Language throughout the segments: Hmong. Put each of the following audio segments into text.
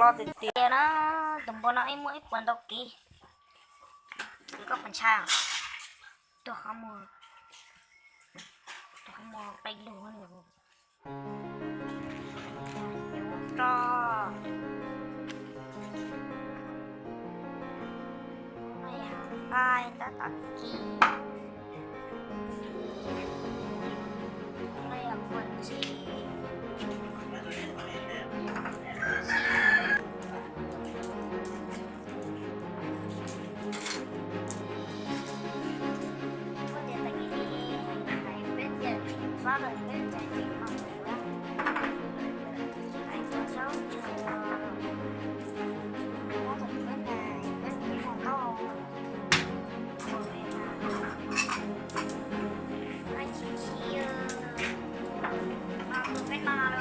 Tiag tiag na, tus npua no ib muaj ib puas ntau kiv. Koj puas ntshai? Tuag qhov muag, tuag qhov muag qe lug. Roj. Nqaij tab tom kiv. Nqaij yog kua txib. Ua tias tag kis hais peb tias tsis txhob lawm peb cov tseem mos yuav hais ua zaub tsuag, tab tom peb na, peb tsis mos tau. Ua peb na, ua tsis tsis, no tus peb no lawm,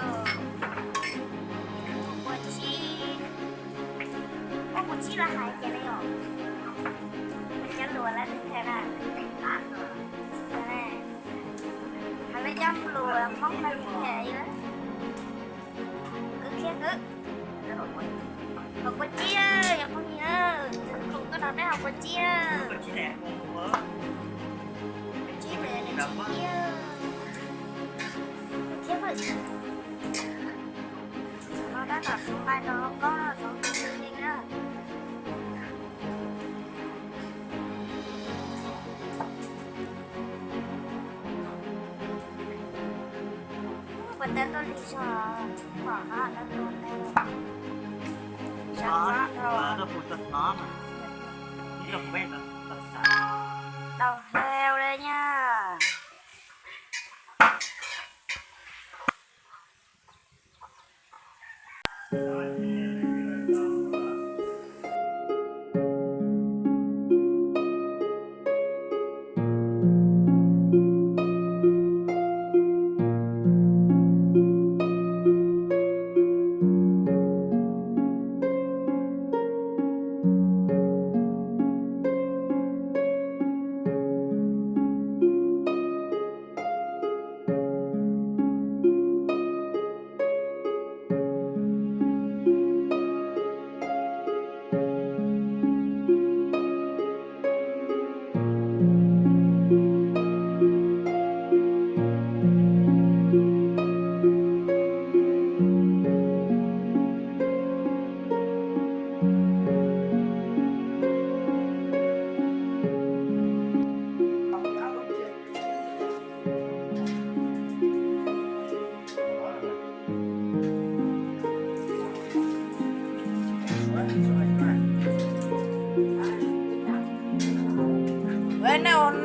ua tsis, ua kuv tsis los hais ces li os. Cov luag lawv nthe na, hais lawv cov luag Hmoob no nthe li. Kwv khiav kwv. Haus kua txib, yog phooj ywg, kuv tuaj nrog peb haus kua txib. Kua txib, kua txib. Khiav kwv. No tab tom su nqaij rau hauv kaub no, txhoov su li na. Ua tau tuaj li zog, pom qab tau tuaj ntej. Sab sab rau. Tau hlau li nyab.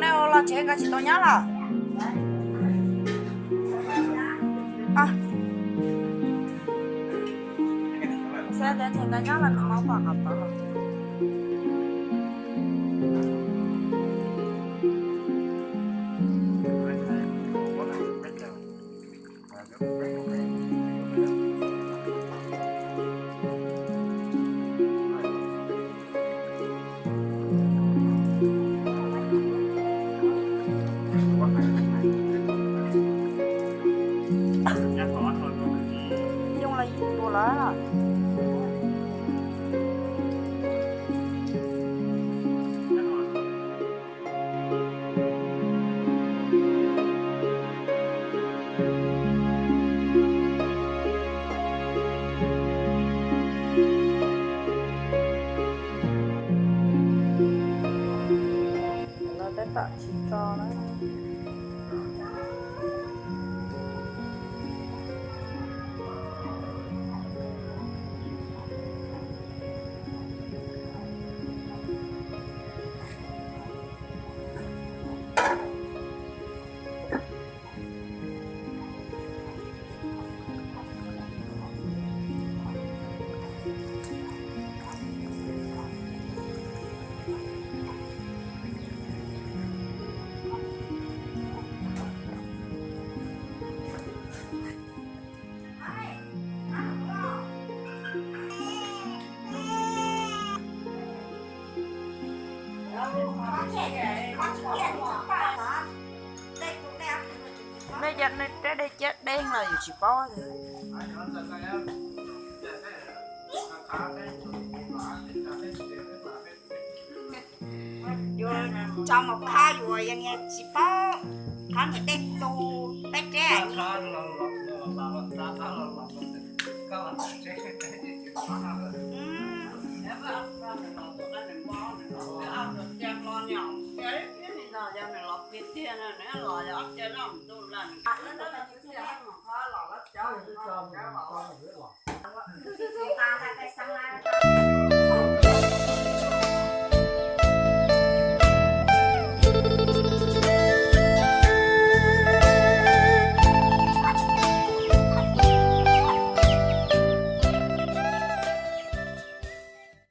Nej ua los tsev koj tsis tau nyob los? Xav tias ntshe tau nyob los nws mam pom qhov tod los. Yooj los yus tus lawm. Lawv tab tom tsis tso na. Nej cov nej rab dej cab dej los yus tsis paub. Yuav tso mus khab yuav yog niag tsis paub khab niag tej tus peb reb.